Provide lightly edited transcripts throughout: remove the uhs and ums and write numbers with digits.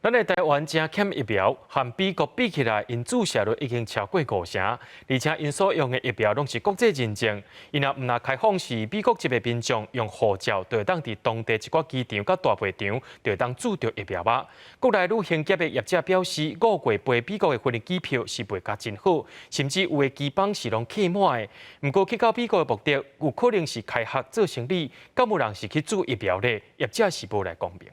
咱的台灣誠欠疫苗，和美國比起來，𪜶注射率已經超過五成，而且𪜶所用的疫苗攏是國際認證。𪜶若毋但開放是美國籍的民眾用護照，就會當佇當地一寡機場佮大賣場，就會當注著疫苗啊。國內旅行業的業者表示，5月飛美國的飛機票是賣甲真好，甚至有的機班是攏客滿的。毋過去到美國的目的，有可能是開學做生理，敢有人是去注疫苗咧？業者是無來講明。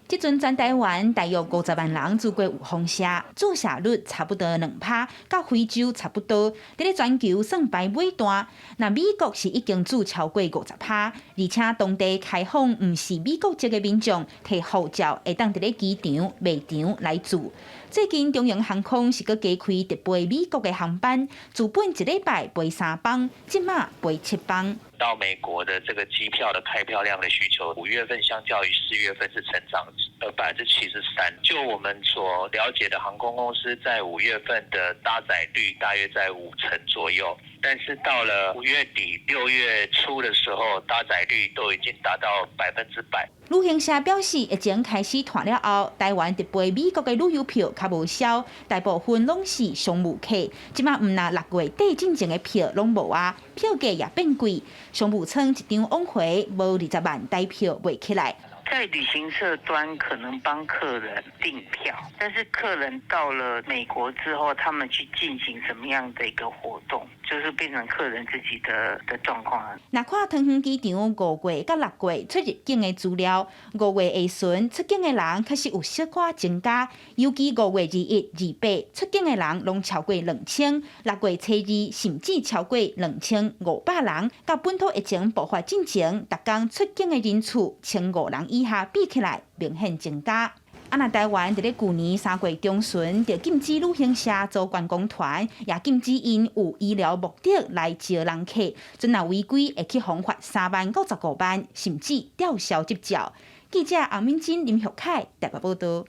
這陣全台灣大約50萬人注過預防射，注射率差不多2趴，佮非洲差不多。佇咧全球算排尾段。若美國是已經注超過50趴，而且當地開放毋是美國籍的民眾提護照會當佇咧機場、賣場來注。最近長榮航空是閣加開直飛美國的航班，自本一禮拜飛三班，這馬飛七班。到美國的這個機票的開票量的需求，5月份相較於4月份是成長73%。就我們所了解的航空公司，在5月份的搭載率大約在五成左右，但是到了5月底6月初的時候，搭載率都已經達到100%。旅行社表示，疫情開始緩了後，台灣直飛美國的旅遊票較無銷，大部分攏是商務客。這馬毋但6月底進前的票攏無啊，票價也變貴。商務艙一張往回無20萬台票賣起來。在旅行社端可能幫客人訂票，但是客人到了美國之後，他們去進行什麼樣的一個活動，就是變成客人自己的狀況。若看桃園機場5月佮6月出入境的資料，5月下旬出境的人確實有小可增加，尤其5月21、28出境的人攏超過2000，6月初二甚至超過2500人。佮本土疫情爆發進前，逐工出境的人次1500人以下比起來，明顯增加。啊，若台灣佇咧舊年3月中旬就禁止旅行社做觀光團，也禁止𪜶有醫療目的來招人客，準若違規會去予罰3萬55萬，甚至吊銷執照。記者洪敏珍、林玉凱台北報道。